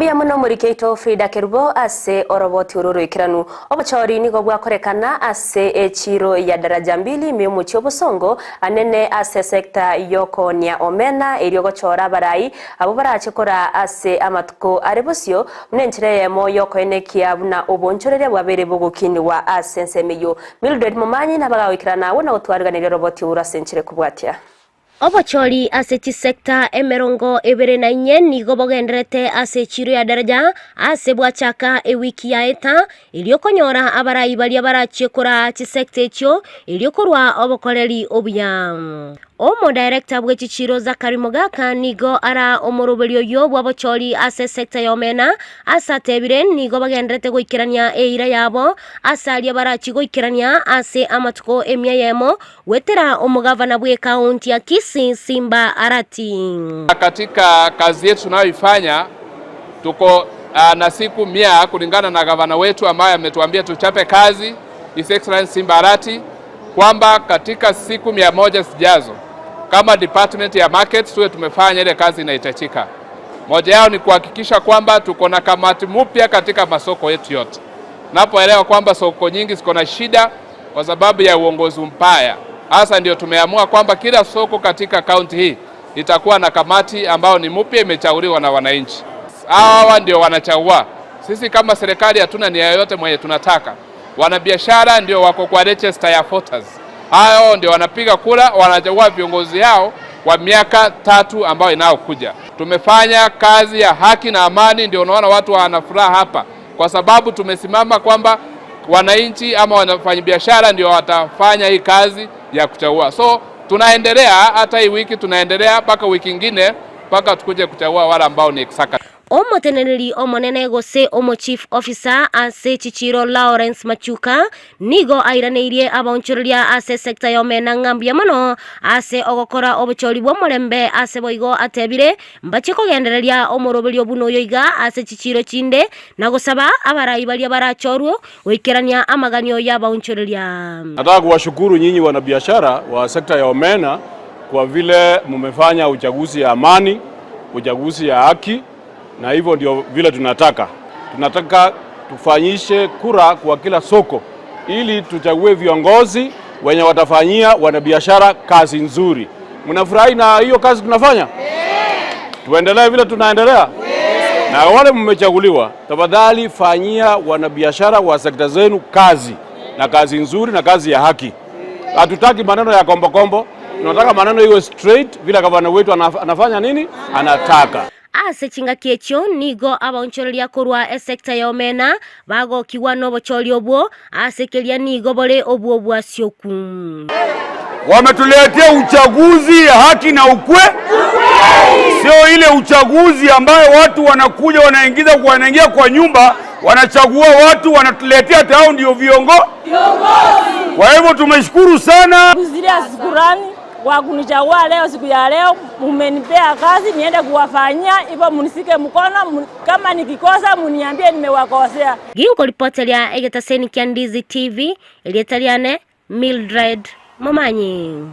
Mbuya mono omoriki oito Frida Kerubo ase oroboti oro oroikeranu. Obochori nigo bwakorekana ase echiiro ya Daraja Mbili ime y'omochie o Bosongo anene ase esecta y'okoonia omena erio gochora abarai abwo barache koraa ase amatuko are bosio buna enchera eyemo y'okoenekia buna obonchoreria bwabeire bogokinigwa ase ensemo eyio. Mildred Momanyi nabagagoikerana agwo na gotwariganeria oroboti oro ase enchera ekobwatia. Obochori ase chisecta 24 nigo bogendererete ase echiro ya Daraja ase bwachaka ewiki yaeta, erio konyora abarai baria barachie koraa chisecta echio erio korwa obokoreri obuya. Omodirector bwe chichiro Zachary Mogaka nigo araa omoroberio oyio bw'obochori ase esecta ya Omena ase atebire nigo bagendererete goikerania eira yabo ase aria barachie goikerania ase amatuko emia eyemo Gwetera omogavana bw'ekaunti ya Kisii Simba Arati. Katika kazi yetu tunayoifanya tuko na siku mia kulingana na gavana wetu ambaye ametuambia tuchape kazi, His Excellency Simba Arati, kwamba katika siku 100 zijazo kama department ya market tuwe tumefanya ile kazi inahitajika. Moja yao ni kuhakikisha kwamba tuko na kamati mpya katika masoko yetu yote. Napoelewa kwamba soko nyingi ziko na shida kwa sababu ya uongozi mbaya. Hasa ndio tumeamua kwamba kila soko katika kaunti hii itakuwa na kamati ambayo ni mpya imechaguliwa na wananchi. Hawa ndio wanachagua. Sisi kama serikali hatuna nia yoyote mwenye tunataka. Wanabiashara ndio wako kwa register ya voters. Hao ndio wanapiga kura, wanachagua viongozi yao kwa miaka 3 ambayo inayokuja. Tumefanya kazi ya haki na amani, ndio unaona watu wana furaha hapa, kwa sababu tumesimama kwamba wananchi ama wafanyabiashara ndio watafanya hii kazi ya kuchagua. So tunaendelea hata hii wiki tunaendelea mpaka wiki ingine mpaka tukuje kuchagua wale ambao ni executive. Omoteneneri omonene gose omo-chief officer ase chichiro Lawrence Machuka nigo airaneirie abaonchoreria ase esecta ya omena ng'a mbuya mono ase ogokora obochori bw'omorembe ase boigo atebire mbache kogendereria omoroberio buna oyo iga ase chichiro chinde na gosaba abarai baria barachorwe goikerania amaganio y'abaonchoreria. Nataka kuwashukuru nyinyi wanabiashara wa sekta ya omena kwa vile mumefanya uchaguzi ya amani, uchaguzi ya haki, na hivyo ndio vile tunataka. Tunataka tufanyishe kura kwa kila soko ili tuchague viongozi wenye watafanyia wanabiashara kazi nzuri. Mnafurahi na hiyo kazi tunafanya? Tuendelee vile tunaendelea? Na wale mmechaguliwa, tafadhali fanyia wanabiashara wa sekta zenu kazi, na kazi nzuri na kazi ya haki. Hatutaki maneno ya kombokombo, tunataka maneno iwe straight vile gavana wetu anafanya nini? Anataka. Ase chingaki echio nigo abaonchoreria korwa esecta ya omena bagokigwa nobochori obwo, ase keria nigo bore obwo bwasioku. Wametuletea uchaguzi ya haki na ukwe, sio ile uchaguzi ambayo watu wanakuja wanaingiza wanaingia kwa nyumba wanachagua watu wanatuletea hata hao ndio viongo. Kwa hivyo tumeshukuru sana. Kuzilia shukurani kwa kunichagua leo, siku ya leo mumenipea kazi niende kuwafanyia hivyo, munisike mkono, kama nikikosa muniambie nimewakosea. Ginkoripoteria egetaseni kia Ndizi TV, erieta riane Mildred Momanyi.